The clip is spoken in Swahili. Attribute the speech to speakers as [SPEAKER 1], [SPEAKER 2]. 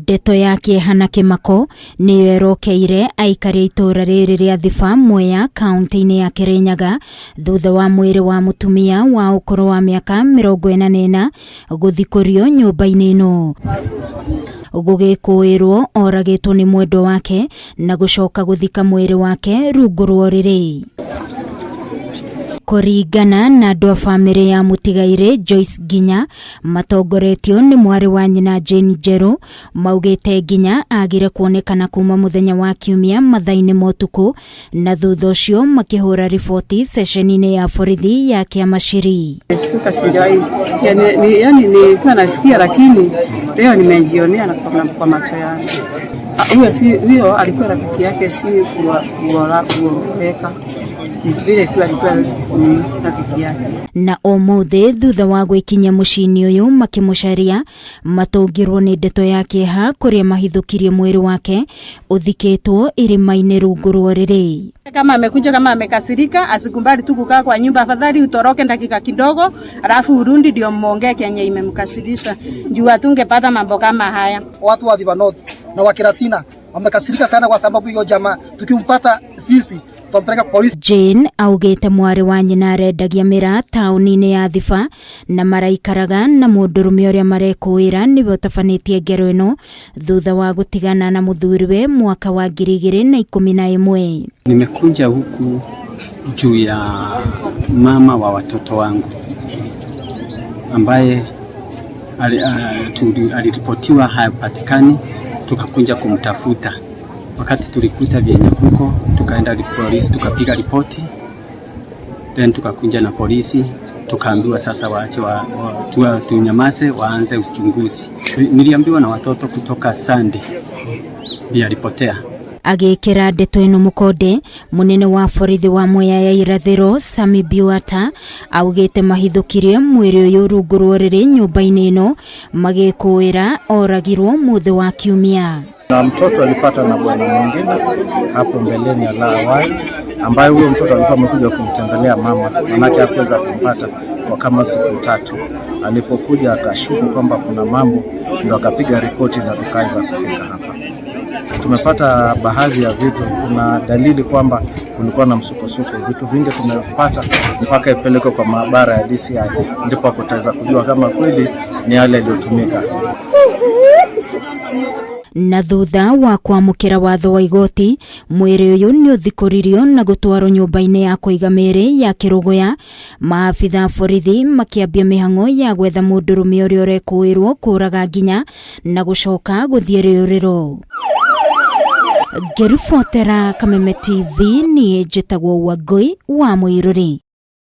[SPEAKER 1] Ndeto ya kĩeha na kĩmako nĩyo ĩrokeire aikari a itũũra rĩrĩ rĩa Thiba, Mwea, kaunti-inĩ ya Kĩrĩnyaga, thutha wa mwĩrĩ wa mũtumia wa ũkũrũ wa mĩaka 44 gũthikũrio nyũmba-inĩ ĩno. Gũgĩkũĩrwo oragĩtwo nĩ mwendwa wake na gũcoka gũthika mwĩrĩ wake rungu rwa ũrĩrĩ. Kũringana na andũ a bamĩrĩ ya mũtigairĩ Joyce Nginya, matongoretio nĩ mwarĩ wa nyina Jane Njerũ, maugĩte Nginya agire kuonekana kuma mũthenya wa Kiumia mathaa-inĩ ma ũtukũ, na thutha ũcio makĩhũra riboti ceceni-inĩ ya borithi ya Kĩamaciri.
[SPEAKER 2] Shtuka, sijawahi sikia yani nilikuwa nasikia, lakini leo nimejionea na kwa macho yangu. Huyo si huyo alikuwa rafiki yake, si kuoleka, ni vile tu alikuwa rafiki yake.
[SPEAKER 1] Na ũmũthĩ thutha wa gwĩkinyia mũciĩ-inĩ ũyũ makĩmũcaria, matũngirwo nĩ ndeto ya kĩeha kũrĩa mahithũkirie mwĩrĩ wake ũthikĩtwo irima-inĩ rungu rwa ũrĩrĩ.
[SPEAKER 3] Kama amekuja, kama amekasirika, asikubali tu kukaa kwa nyumba, afadhali utoroke dakika kidogo, alafu urudi ndio muongee kenye imemkasirisha, juu hatungepata mambo kama haya.
[SPEAKER 4] Watu wa Thiba North na wa Kiratina wamekasirika sana kwa sababu hiyo jamaa tukimpata sisi tutampeleka polisi.
[SPEAKER 1] Jane augĩte mwarĩ wa nyina arendagia mĩraa taũni-inĩ ya Thiba na maraikaraga na mũndũrũme ũrĩa marekũĩra nĩwe ũtabanĩtie ngero ĩno thutha wa gũtigana na mũthuriwe mwaka wa 2011.
[SPEAKER 5] Nimekuja huku juu ya mama wa watoto wangu ambaye aliripotiwa hapatikani, tukakuja kumtafuta. Wakati tulikuta vyenye kuko, tukaenda polisi tukapiga ripoti, then tukakuja na polisi, tukaambiwa sasa waache tunyamaze, waanze uchunguzi. Niliambiwa na watoto kutoka Sunday ndiye alipotea.
[SPEAKER 1] Agĩkĩra ndeto ĩno mũkonde, mũnene wa borithi wa Mwea ya Irathĩro Sami Biwata augĩte mahithũkirie mwĩrĩ ũyũ rungu rwa ũrĩrĩ nyũmba-inĩ ĩno, magĩkũĩra oragirwo mũthĩ wa Kiumia.
[SPEAKER 6] Na mtoto alipata na bwana mwingine hapo mbeleni ala awali, ambaye huyo mtoto alikuwa amekuja kumtembelea mama, manake hakuweza kumpata kwa kama siku 3. Alipokuja akashuku kwamba kuna mambo, ndo akapiga ripoti na tukaweza kufika hapa. Tumepata baadhi ya vitu, kuna dalili kwamba kulikuwa na msukosuko. Vitu vingi tumevipata mpaka ipelekwe kwa maabara ya DCI, ndipo kutaweza kujua kama kweli ni yale yaliyotumika.
[SPEAKER 1] Na thutha wa kwamũkĩra watho wa igoti, mwĩrĩ ũyũ nĩ ũthikũririo na gũtwarwo nyũmba-inĩ ya kũiga mĩĩrĩ ya Kĩrũgũya. Maabitha a borithi makĩambia mĩhang'o ya gwetha mũndũrũme ũrĩa ũrekũĩrwo kũraga Nginya na gũcoka gũthiĩ rĩũrĩro. Ngĩribotera Kameme TV, niĩ njĩtagwo Wangũi wa Mũirũrĩ.